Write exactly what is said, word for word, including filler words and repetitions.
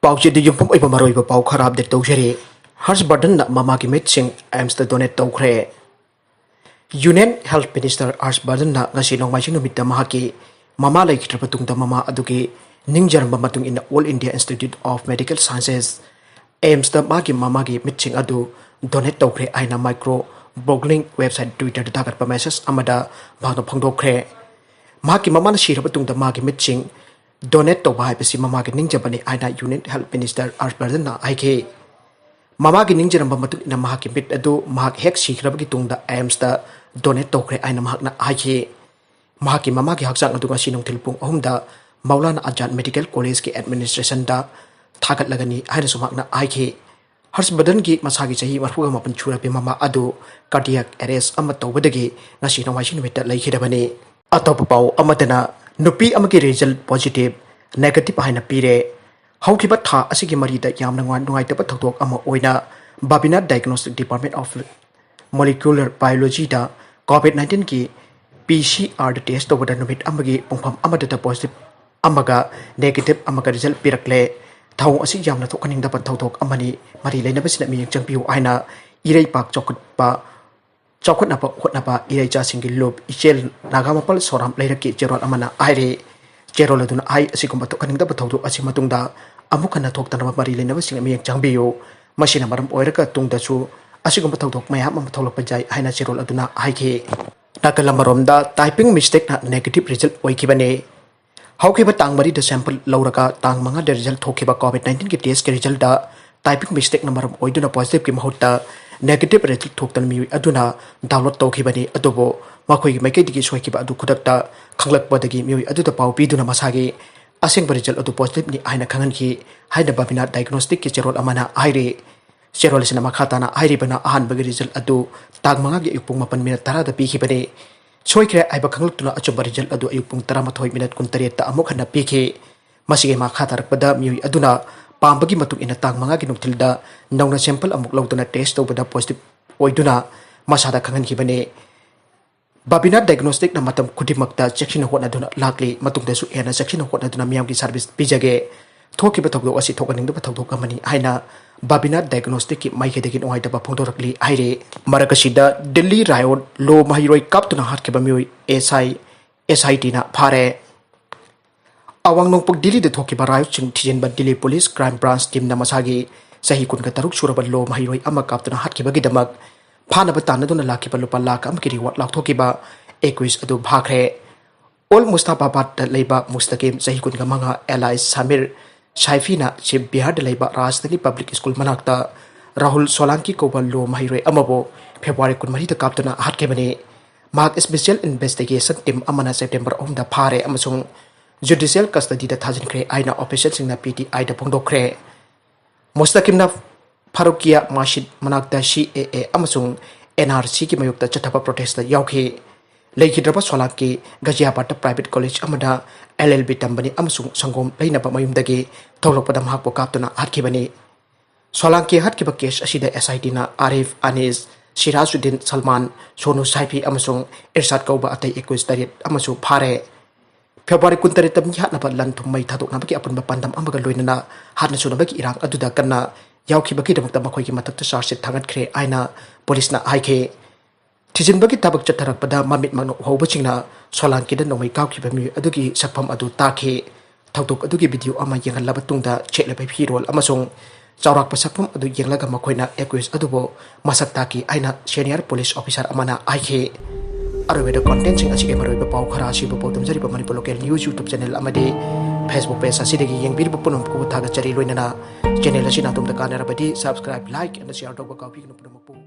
ꯄꯥꯎꯆꯦꯗ ꯌꯨꯝꯐꯝ ꯑꯣꯏꯕ ꯃꯔꯨꯑꯣꯏꯕ ꯄꯥꯎ ꯈꯔ ꯑꯞꯗꯦꯠ ꯇꯧꯖꯔꯤ꯫ ꯍꯔꯁ ꯕꯔꯗꯟꯅ ꯃꯃꯥꯒꯤ ꯃꯤꯠꯁꯤꯡ ꯑꯦꯝꯁꯇ ꯗꯣꯅꯦꯠ ꯇꯧꯈ꯭ꯔꯦ꯫ ꯌꯨꯅꯤꯌꯟ ꯍꯦꯜꯊ ꯃꯤꯅꯤꯁꯇꯔ ꯍꯔꯁ ꯕꯔꯗꯟꯅ ꯉꯁꯤ ꯅꯣꯡꯃꯥꯏꯖꯤꯡ ꯅꯨꯃꯤꯠꯇ ꯃꯍꯥꯛꯀꯤ ꯃꯃꯥ ꯂꯩꯈꯤꯗ꯭ꯔꯕ ꯇꯨꯡꯗ ꯃꯃꯥ ꯑꯗꯨꯒꯤ ꯅꯤꯡꯖꯔꯝꯕ ꯃꯇꯨꯡ ꯏꯟꯅ All India Institute of Medical Sciences, ꯑꯦꯝꯁꯇ ꯃꯥꯒꯤ ꯃꯃꯥꯒꯤ ꯃꯤꯠꯁꯤꯡ ꯑꯗꯨ ꯗꯣꯅꯦꯠ ꯇꯧꯈ꯭ꯔꯦ ꯍꯥꯏꯅ ꯃꯥꯏꯀ꯭ꯔꯣ ꯕ꯭ꯂꯣꯒꯤꯡ ꯋꯦꯕꯁꯥꯏꯠ Twitter-ꯗ ꯊꯥꯒꯠꯄ ꯃꯦꯁꯦꯖ ꯑꯃꯗ ꯃꯍꯥꯛꯅ ꯐꯣꯡꯗꯣꯛꯈ꯭ꯔꯦ꯫ ꯃꯍꯥꯛꯀꯤ ꯃꯃꯥꯅ ꯁꯤꯔꯕ ꯇꯨꯡꯗ ꯃꯥꯒꯤ ꯃꯤꯠꯁꯤꯡ ꯗꯣꯅꯦꯠ ꯇꯧꯕ ꯍꯥꯏꯕꯁꯤ ꯃꯃꯥꯒꯤ ꯅꯤꯡꯖꯕꯅꯤ ꯍꯥꯏꯅ ꯌꯨꯅꯤꯌꯟ ꯍꯦꯜꯊ ꯃꯤꯅꯤꯁꯇꯔ ꯍꯔꯁ ꯕꯔꯗꯟꯅ ꯍꯥꯏꯈꯤ꯫ ꯃꯃꯥꯒꯤ ꯅꯤꯡꯖꯔꯝꯕ ꯃꯇꯨꯡ ꯏꯟꯅ ꯃꯍꯥꯛꯀꯤ ꯃꯤꯠ ꯑꯗꯨ ꯃꯍꯥꯛ ꯍꯦꯛ ꯁꯤꯈ꯭ꯔꯕꯒꯤ ꯇꯨꯡꯗ ꯑꯦꯝꯁꯇ ꯗꯣꯅꯦꯠ ꯇꯧꯈ꯭ꯔꯦ ꯍꯥꯏꯅ ꯃꯍꯥꯛꯅ ꯍꯥꯏꯈꯤ꯫ ꯃꯍꯥꯛꯀꯤ ꯃꯃꯥꯒꯤ ꯍꯛꯆꯥꯡ ꯑꯗꯨ ꯉꯁꯤ ꯅꯨꯡꯊꯤꯜ ꯄꯨꯡ ꯑꯍꯨꯝꯗ ꯃꯧꯂꯥꯅꯥ ꯑꯖꯥꯗ ꯃꯦꯗꯤꯀꯦꯜ ꯀꯣꯂꯦꯖꯀꯤ ꯑꯦꯗꯃꯤꯅꯤꯁꯇ꯭ꯔꯦꯁꯟꯗ ꯊꯥꯒꯠꯂꯒꯅꯤ ꯍꯥꯏꯅꯁꯨ ꯃꯍꯥꯛꯅ ꯍꯥꯏꯈꯤ꯫ ꯍꯔꯁ ꯕꯔꯗꯟꯒꯤ ꯃꯁꯥꯒꯤ ꯆꯍꯤ ꯃꯔꯤꯐꯨꯒ ꯃꯥꯄꯟ ꯁꯨꯔꯕꯤ ꯃꯃꯥ ꯑꯗꯨ ꯀꯥꯔꯗꯤꯌꯥꯛ ꯑꯦꯔꯦꯁ ꯑꯃ ꯇꯧꯕꯗꯒꯤ ꯉꯁꯤ ꯅꯣꯡꯃꯥꯏꯖꯤꯡ ꯅꯨꯃꯤꯠꯇ ꯂꯩꯈꯤꯗꯕꯅꯤ꯫ ꯑꯇꯣꯞꯄ ꯄꯥꯎ ꯑꯃꯗꯅ ꯅꯨꯄꯤ ꯑꯃꯒꯤ ꯔꯤꯖꯜ ꯄꯣꯖꯤꯇꯤꯚ ꯅꯦꯒꯦꯇꯤꯚ ꯍꯥꯏꯅ ꯄꯤꯔꯦ꯫ ꯍꯧꯈꯤꯕ ꯊꯥ ꯑꯁꯤꯒꯤ ꯃꯔꯤꯗ ꯌꯥꯝꯅ ꯅꯨꯡꯉꯥꯏ-, ꯅꯨꯡꯉꯥꯏꯇꯕ ꯊꯧꯗꯣꯛ ꯑꯃ ꯑꯣꯏꯅ ꯕꯥꯕꯤꯅꯥ ꯗꯥꯏꯒꯅꯣꯁꯇꯤꯛ ꯗꯤꯄꯥꯔꯠꯃꯦꯟ ꯑꯣꯐ ꯃꯣꯂꯤꯀ꯭ꯌꯨꯂꯔ ꯕꯥꯏꯑꯣꯂꯣꯖꯤꯗ ꯀꯣꯚꯤꯗ ꯅꯥꯏꯟꯇꯤꯟꯒꯤ ꯄꯤ ꯁꯤ ꯑꯥꯔꯗ ꯇꯦꯁ ꯇꯧꯕꯗ ꯅꯨꯃꯤꯠ ꯑꯃꯒꯤ ꯄꯨꯡꯐꯝ ꯑꯃꯗꯇ ꯄꯣꯖꯤꯇꯤꯚ ꯑꯃꯒ ꯅꯦꯒꯦꯇꯤꯚ ꯑꯃꯒ ꯔꯤꯖꯜ ꯄꯤꯔꯛꯂꯦ꯫ ꯊꯧꯑꯣꯡ ꯑꯁꯤ ꯌꯥꯝꯅ ꯊꯣꯛꯍꯟꯅꯤꯡꯗꯕ ꯊꯧꯗꯣꯛ ꯑꯃꯅꯤ꯫ ꯃꯔꯤ ꯂꯩꯅꯕꯁꯤꯡꯅ ꯃꯤꯠꯌꯦꯡ ꯆꯪꯕꯤꯌꯨ ꯍꯥꯏꯅ ꯏꯔꯩꯄꯥꯛ ꯆꯥꯎꯈꯠꯄ ꯆꯥꯎꯈꯠꯅꯕ ꯍꯣꯠꯅꯕ ꯏꯔꯩꯆꯥꯁꯤꯡꯒꯤ ꯂꯨꯞ ꯏꯆꯦꯜ ꯅꯥꯒꯥꯃꯄꯥꯜ ꯁꯣꯔꯥꯝ ꯂꯩꯔꯛꯀꯤ ꯆꯦꯔꯣꯜ ꯑꯃꯅ ꯍꯥꯏꯔꯤ꯫ ꯆꯦꯔꯣꯜ ꯑꯗꯨꯅ ꯍꯥꯏ, ꯑꯁꯤꯒꯨꯝꯕ ꯊꯣꯛꯍꯟꯅꯤꯡꯗꯕ ꯊꯧꯗꯣꯛ ꯑꯁꯤ ꯃꯇꯨꯡꯗ ꯑꯃꯨꯛ ꯍꯟꯅ ꯊꯣꯛꯇꯅꯕ ꯃꯔꯤ ꯂꯩꯅꯕꯁꯤꯡꯅ ꯃꯤꯠꯌꯦꯡ ꯆꯪꯕꯤꯌꯨ꯫ ꯃꯁꯤꯅ ꯃꯔꯝ ꯑꯣꯏꯔꯒ ꯇꯨꯡꯗꯁꯨ ꯑꯁꯤꯒꯨꯝꯕ ꯊꯧꯗꯣꯛ ꯃꯌꯥꯝ ꯑꯃ ꯊꯣꯛꯂꯛꯄ ꯌꯥꯏ ꯍꯥꯏꯅ ꯆꯦꯔꯣꯜ ꯑꯗꯨꯅ ꯍꯥꯏꯈꯤ꯫ ꯅꯥꯀꯜ ꯑꯃꯔꯣꯝꯗ, ꯇꯥꯏꯄꯤꯡ ꯃꯤꯁꯇꯦꯛꯅ ꯅꯦꯒꯦꯇꯤꯚ ꯔꯤꯖꯜ ꯑꯣꯏꯈꯤꯕꯅꯤ꯫ ꯍꯧꯈꯤꯕ ꯇꯥꯡ ꯃꯔꯤꯗ ꯁꯦꯝꯄꯜ ꯂꯧꯔꯒ ꯇꯥꯡ ꯃꯉꯥꯗ ꯔꯤꯖꯜ ꯊꯣꯛꯈꯤꯕ ꯀꯣꯚꯤꯗ ꯅꯥꯏꯟꯇꯤꯟꯒꯤ ꯇꯦꯁꯀꯤ ꯔꯤꯖꯜꯗ ꯇꯥꯏꯄꯤꯡ ꯃꯤꯁꯇꯦꯛꯅ ꯃꯔꯝ ꯑꯣꯏꯗꯨꯅ ꯄꯣꯖꯤꯇꯤꯚꯀꯤ ꯃꯍꯨꯠꯇ ꯅꯦꯒꯦꯇꯤꯚ ꯔꯤꯖꯜ ꯊꯣꯛꯇꯨꯅ ꯃꯤꯑꯣꯏ ꯑꯗꯨꯅ ꯗꯥꯎꯟꯂꯣꯗ ꯇꯧꯈꯤꯕꯅꯤ꯫ ꯑꯗꯨꯕꯨ ꯃꯈꯣꯏꯒꯤ ꯃꯥꯏꯀꯩꯗꯒꯤ ꯁꯣꯏꯈꯤꯕ ꯑꯗꯨ ꯈꯨꯗꯛꯇ ꯈꯪꯂꯛꯄꯗꯒꯤ ꯃꯤꯑꯣꯏ ꯑꯗꯨꯗ ꯄꯥꯎ ꯄꯤꯗꯨꯅ ꯃꯁꯥꯒꯤ ꯑꯁꯦꯡꯕ ꯔꯤꯖꯜ ꯑꯗꯨ ꯄꯣꯖꯤꯇꯤꯚꯅꯤ ꯍꯥꯏꯅ ꯈꯪꯍꯟꯈꯤ ꯍꯥꯏꯅ ꯕꯥꯕꯤꯅꯥ ꯗꯥꯏꯒꯅꯣꯁꯇꯤꯛꯀꯤ ꯆꯦꯔꯣꯜ ꯑꯃꯅ ꯍꯥꯏꯔꯤ꯫ ꯆꯦꯔꯣꯜ ꯑꯁꯤꯅ ꯃꯈꯥ ꯇꯥꯅ ꯍꯥꯏꯔꯤꯕꯅ ꯑꯍꯥꯟꯕꯒꯤ ꯔꯤꯖꯜ ꯑꯗꯨ ꯇꯥꯡ ꯃꯉꯥꯒꯤ ꯑꯌꯨꯛ ꯄꯨꯡ ꯃꯥꯄꯟ ꯃꯤꯅꯠ ꯇꯔꯥꯗ ꯄꯤꯈꯤꯕꯅꯤ꯫ ꯁꯣꯏꯈ꯭ꯔꯦ ꯍꯥꯏꯕ ꯈꯪꯂꯛꯇꯨꯅ ꯑꯆꯨꯝꯕ ꯔꯤꯖꯜ ꯑꯗꯨ ꯑꯌꯨꯛ ꯄꯨꯡ ꯇꯔꯥꯃꯥꯊꯣꯏ ꯃꯤꯅꯠ ꯀꯨꯟꯇꯔꯦꯠꯇ ꯑꯃꯨꯛ ꯍꯟꯅ ꯄꯤꯈꯤ꯫ ꯃꯁꯤꯒꯤ ꯃꯈꯥ ꯇꯥꯔꯛꯄꯗ ꯃꯤꯑꯣꯏ ꯑꯗꯨꯅ ꯄꯥꯝꯕꯒꯤ ꯃꯇꯨꯡ ꯏꯟꯅ ꯇꯥꯡ ꯃꯉꯥꯒꯤ ꯅꯨꯡꯊꯤꯜꯗ ꯅꯧꯅ ꯁꯦꯝꯄꯜ ꯑꯃꯨꯛ ꯂꯧꯗꯨꯅ ꯇꯦꯁ ꯇꯧꯕꯗ ꯄꯣꯖꯤꯇꯤꯚ ꯑꯣꯏꯗꯨꯅ ꯃꯁꯥꯗ ꯈꯪꯍꯟꯈꯤꯕꯅꯤ꯫ ꯕꯥꯕꯤꯅꯥ ꯗꯥꯏꯒꯅꯣꯁꯇꯤꯛꯅ ꯃꯇꯝ ꯈꯨꯗꯤꯡꯃꯛꯇ ꯆꯦꯛꯁꯤꯟꯅ ꯍꯣꯠꯅꯗꯨꯅ ꯂꯥꯛꯂꯤ꯫ ꯃꯇꯨꯡꯗꯁꯨ ꯍꯦꯟꯅ ꯆꯦꯛꯁꯤꯟꯅ ꯍꯣꯠꯅꯗꯨꯅ ꯃꯤꯌꯥꯝꯒꯤ ꯁꯥꯔꯚꯤꯁ ꯄꯤꯖꯒꯦ꯫ ꯊꯣꯛꯈꯤꯕ ꯊꯧꯗꯣꯛ ꯑꯁꯤ ꯊꯣꯛꯍꯟꯅꯤꯡꯗꯕ ꯊꯧꯗꯣꯛ ꯑꯃꯅꯤ ꯍꯥꯏꯅ ꯕꯥꯕꯤꯅꯥ ꯗꯥꯏꯒꯅꯣꯁꯇꯤꯛꯀꯤ ꯃꯥꯏꯀꯩꯗꯒꯤ ꯅꯨꯡꯉꯥꯏꯇꯕ ꯐꯣꯡꯗꯣꯔꯛꯂꯤ ꯍꯥꯏꯔꯤ꯫ ꯃꯔꯛ ꯑꯁꯤꯗ ꯗꯤꯜꯂꯤ ꯔꯥꯏꯑꯣꯠ ꯂꯣ ꯃꯍꯩꯔꯣꯏ ꯀꯥꯞꯇꯨꯅ ꯍꯥꯠꯈꯤꯕ ꯃꯤꯑꯣꯏ ꯑꯦꯁ ꯑꯥꯏ ꯑꯦꯁ ꯑꯥꯏ ꯇꯤꯅ ꯐꯥꯔꯦ꯫ ꯑꯋꯥꯡ ꯅꯣꯡꯄꯣꯛ ꯗꯤꯜꯂꯤꯗ ꯊꯣꯛꯈꯤꯕ ꯔꯥꯏꯑꯣꯠꯁꯤꯡ ꯊꯤꯖꯤꯟꯕ ꯗꯤꯜꯂꯤ ꯄꯨꯂꯤꯁ ꯀ꯭ꯔꯥꯏꯝ ꯕ꯭ꯔꯥꯟꯁ ꯇꯤꯝꯅ ꯃꯁꯥꯒꯤ ꯆꯍꯤ ꯀꯨꯟꯒ ꯇꯔꯨꯛ ꯁꯨꯔꯕ ꯂꯣ ꯃꯍꯩꯔꯣꯏ ꯑꯃ ꯀꯥꯞꯇꯨꯅ ꯍꯥꯠꯈꯤꯕꯒꯤꯗꯃꯛ ꯐꯥꯅꯕ ꯇꯥꯟꯅꯗꯨꯅ ꯂꯥꯛꯈꯤꯕ ꯂꯨꯄꯥ ꯂꯥꯈ ꯑꯃꯒꯤ ꯔꯤꯋꯥꯔꯗ ꯂꯥꯎꯊꯣꯛꯈꯤꯕ ꯑꯦꯀ꯭ꯌꯨꯁ ꯑꯗꯨ ꯐꯥꯈ꯭ꯔꯦ꯫ ꯑꯣꯜ ꯃꯨꯁꯇꯥꯐꯥꯕꯥꯗꯇ ꯂꯩꯕ ꯃꯨꯁꯇꯀꯤꯝ, ꯆꯍꯤ ꯀꯨꯟꯒ ꯃꯉꯥ, ꯑꯦꯂꯥꯏꯁ ꯁꯥꯃꯤꯔ ꯁꯥꯏꯐꯤꯅ ꯁꯤꯞ ꯕꯤꯍꯥꯔꯗ ꯂꯩꯕ ꯔꯥꯖꯙꯥꯅꯤ ꯄꯕ꯭ꯂꯤꯛ ꯁ꯭ꯀꯨꯜ ꯃꯅꯥꯛꯇ ꯔꯥꯍꯨꯜ ꯁꯣꯂꯥꯡꯀꯤ ꯀꯧꯕ ꯂꯣ ꯃꯍꯩꯔꯣꯏ ꯑꯃꯕꯨ ꯐꯦꯕ꯭ꯔꯨꯋꯥꯔꯤ ꯀꯨꯟꯃꯔꯤꯗ ꯀꯥꯞꯇꯨꯅ ꯍꯥꯠꯈꯤꯕꯅꯤ꯫ ꯃꯍꯥꯛ ꯁ꯭ꯄꯦꯁꯤꯌꯦꯜ ꯏꯟꯚꯦꯁꯇꯤꯒꯦꯁꯟ ꯇꯤꯝ ꯑꯃꯅ ꯁꯦꯞꯇꯦꯝꯕꯔ ꯑꯍꯨꯝꯗ ꯐꯥꯔꯦ ꯑꯃꯁꯨꯡ ꯖꯨꯗꯤꯁꯤꯌꯦꯜ ꯀꯁꯇꯗꯤꯗ ꯊꯥꯖꯤꯟꯈ꯭ꯔꯦ ꯍꯥꯏꯅ ꯑꯣꯐꯤꯁꯤꯌꯦꯜꯁꯤꯡꯅ ꯄꯤ ꯇꯤ ꯑꯥꯏꯗ ꯐꯣꯡꯗꯣꯛꯈ꯭ꯔꯦ꯫ ꯃꯨꯁꯇꯀꯤꯝꯅ ꯐꯥꯔꯨꯀꯤꯌꯥ ꯃꯁꯖꯤꯗ ꯃꯅꯥꯛꯇ ꯁꯤ ꯑꯦ ꯑꯦ ꯑꯃꯁꯨꯡ ꯑꯦꯟ ꯑꯥꯔ ꯁꯤꯒꯤ ꯃꯥꯌꯣꯛꯇ ꯆꯠꯊꯕ ꯄ꯭ꯔꯣꯇꯦꯁꯇ ꯌꯥꯎꯈꯤ꯫ ꯂꯩꯈꯤꯗ꯭ꯔꯕ ꯁꯣꯂꯥꯡꯀꯤ ꯒꯖꯤꯌꯥꯕꯥꯗꯇ ꯄ꯭ꯔꯥꯏꯚꯦꯠ ꯀꯣꯂꯦꯖ ꯑꯃꯗ ꯑꯦꯜ ꯑꯦꯜ ꯕꯤ ꯇꯝꯕꯅꯤ ꯑꯃꯁꯨꯡ ꯁꯪꯒꯣꯝ ꯂꯩꯅꯕ ꯃꯌꯨꯝꯗꯒꯤ ꯊꯣꯛꯂꯛꯄꯗ ꯃꯍꯥꯛꯄꯨ ꯀꯥꯞꯇꯨꯅ ꯍꯥꯠꯈꯤꯕꯅꯤ꯫ ꯁꯣꯂꯥꯡꯀꯤ ꯍꯥꯠꯈꯤꯕ ꯀꯦꯁ ꯑꯁꯤꯗ ꯑꯦꯁ ꯑꯥꯏ ꯇꯤꯅ ꯑꯥꯔꯤꯐ, ꯑꯅꯤꯁ, ꯁꯤꯔꯥꯖꯨꯗꯤꯟ, ꯁꯜꯃꯥꯟ, ꯁꯣꯅꯨ ꯁꯥꯏꯐꯤ ꯑꯃꯁꯨꯡ ꯏꯔꯁꯥꯗ ꯀꯧꯕ ꯑꯇꯩ ꯑꯦꯀ꯭ꯌꯨꯁ ꯇꯔꯦꯠ ꯑꯃꯁꯨ ꯐꯥꯔꯦ꯫ ꯐꯦꯕ꯭ꯔꯨꯋꯥꯔꯤ ꯀꯨꯟꯇꯔꯦꯠꯇ ꯃꯤ ꯍꯥꯠꯅꯕ, ꯂꯟ ꯊꯨꯝ ꯃꯩ ꯊꯥꯗꯣꯛꯅꯕꯒꯤ ꯑꯄꯨꯟꯕ ꯄꯥꯟꯗꯝ ꯑꯃꯒ ꯂꯣꯏꯅꯅ ꯍꯥꯠꯅ ꯁꯨꯅꯕꯒꯤ ꯏꯔꯥꯡ ꯑꯗꯨꯗ ꯀꯟꯅ ꯌꯥꯎꯈꯤꯕꯒꯤꯗꯃꯛꯇ ꯃꯈꯣꯏꯒꯤ ꯃꯊꯛꯇ ꯆꯥꯔꯖ ꯁꯤꯠ ꯊꯥꯡꯒꯠꯈ꯭ꯔꯦ ꯍꯥꯏꯅ ꯄꯨꯂꯤꯁꯅ ꯍꯥꯏꯈꯤ꯫ ꯊꯤꯖꯤꯟꯕꯒꯤ ꯊꯕꯛ ꯆꯠꯊꯔꯛꯄꯗ ꯃꯃꯤꯠꯃꯛꯅ ꯎꯍꯧꯕꯁꯤꯡꯅ ꯁꯣꯂꯥꯡꯀꯤꯗ ꯅꯣꯡꯃꯩ ꯀꯥꯞꯈꯤꯕ ꯃꯤꯑꯣꯏ ꯑꯗꯨꯒꯤ ꯁꯛꯐꯝ ꯑꯗꯨ ꯇꯥꯈꯤ꯫ ꯊꯧꯗꯣꯛ ꯑꯗꯨꯒꯤ ꯚꯤꯗꯤꯑꯣ ꯑꯃ ꯌꯦꯡꯍꯜꯂꯕ ꯇꯨꯡꯗ ꯁꯦꯠꯂꯤꯕ ꯐꯤꯔꯣꯜ ꯑꯃꯁꯨꯡ ꯆꯥꯎꯔꯥꯛꯄ ꯁꯛꯐꯝ ꯑꯗꯨ ꯌꯦꯡꯂꯒ ꯃꯈꯣꯏꯅ ꯑꯦꯀ꯭ꯌꯨꯁ ꯑꯗꯨꯕꯨ ꯃꯁꯛ ꯇꯥꯛꯈꯤ ꯍꯥꯏꯅ ꯁꯦꯅꯤꯌꯔ ꯄꯨꯂꯤꯁ ꯑꯣꯐꯤꯁꯥꯔ ꯑꯃꯅ ꯍꯥꯏꯈꯤ꯫ ꯑꯔꯣꯏꯕꯗ ꯀꯣꯟꯇꯦꯟꯠꯁꯤꯡ ꯑꯁꯤꯒꯤ ꯃꯔꯨꯑꯣꯏꯕ ꯄꯥꯎ ꯈꯔ ꯑꯁꯤꯕꯨ ꯄꯥꯎꯗꯝꯖꯔꯤꯕ Manipur local news YouTube channel ꯑꯃꯗꯤ ꯐꯦꯁꯕꯨꯛ ꯄꯦꯖ ꯑꯁꯤꯗꯒꯤ ꯌꯦꯡꯕꯤꯔꯤꯕ ꯄꯨꯝꯅꯃꯛꯄꯨ ꯊꯥꯒꯠꯆꯔꯤ꯫ ꯂꯣꯏꯅꯅ ꯆꯦꯅꯦꯜ ꯑꯁꯤꯅ ꯑꯗꯣꯝꯗ ꯀꯥꯟꯅꯔꯕꯗꯤ ꯁꯕꯁꯀ꯭ꯔꯥꯏꯕ, ꯂꯥꯏꯛ ꯑꯃꯗꯤ ꯁꯤꯌꯥꯔ ꯇꯧꯕ ꯀꯥꯎꯕꯤꯒꯅꯨ ꯄꯨꯝꯅꯃꯛꯄꯨ꯫